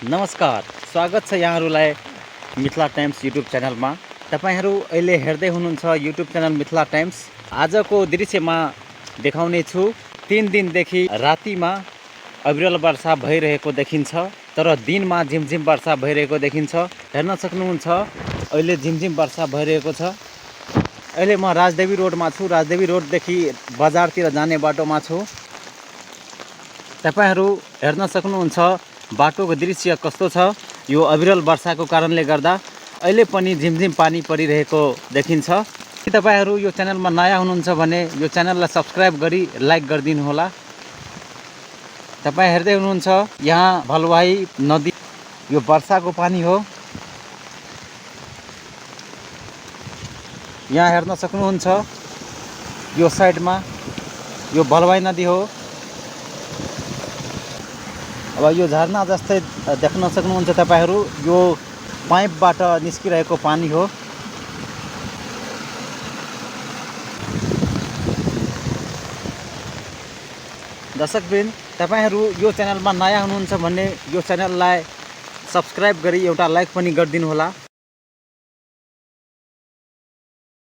नमस्कार, स्वागत छ यहाँहरूलाई मिथिला टाइम्स युट्युब च्यानलमा। तपाईहरू अहिले हेर्दै हुनुहुन्छ युट्युब च्यानल मिथिला टाइम्स। आजको दृश्यमा देखाउने छु 3 दिनदेखि रातिमा अविरल वर्षा भइरहेको देखिन्छ, तर दिनमा झिमझिम वर्षा भइरहेको देखिन्छ। हेर्न सक्नुहुन्छ अहिले झिमझिम वर्षा भइरहेको छ। अहिले म राजदेवी रोडमा छु। राजदेवी रोडदेखि बजारतिर जाने बाटोमा छु। तपाईहरू हेर्न सक्नुहुन्छ बाटोको दृश्य कस्तो छ। यो अविरल वर्षाको कारणले गर्दा अहिले पनि झिमझिम पानी परिरहेको देखिन्छ। यदि तपाईहरू यो च्यानलमा नयाँ हुनुहुन्छ भने यो च्यानललाई सब्स्क्राइब गरी लाइक गरिदिनु होला। तपाईं हेर्दै हुनुहुन्छ यहाँ भलवाही नदी, यो वर्षाको पानी हो। यहाँ हेर्न सक्नुहुन्छ यो साइडमा यो भलवाही नदी हो। अब यो झरना जस्तै देख्न सक्नुहुन्छ तपाईहरू, यो पाइपबाट निस्किरहेको पानी हो। दर्शकवृन्द, तपाईहरू यो च्यानलमा नयाँ हुनुहुन्छ भने यो च्यानललाई सब्स्क्राइब गरी एउटा लाइक पनि गरिदिनु होला।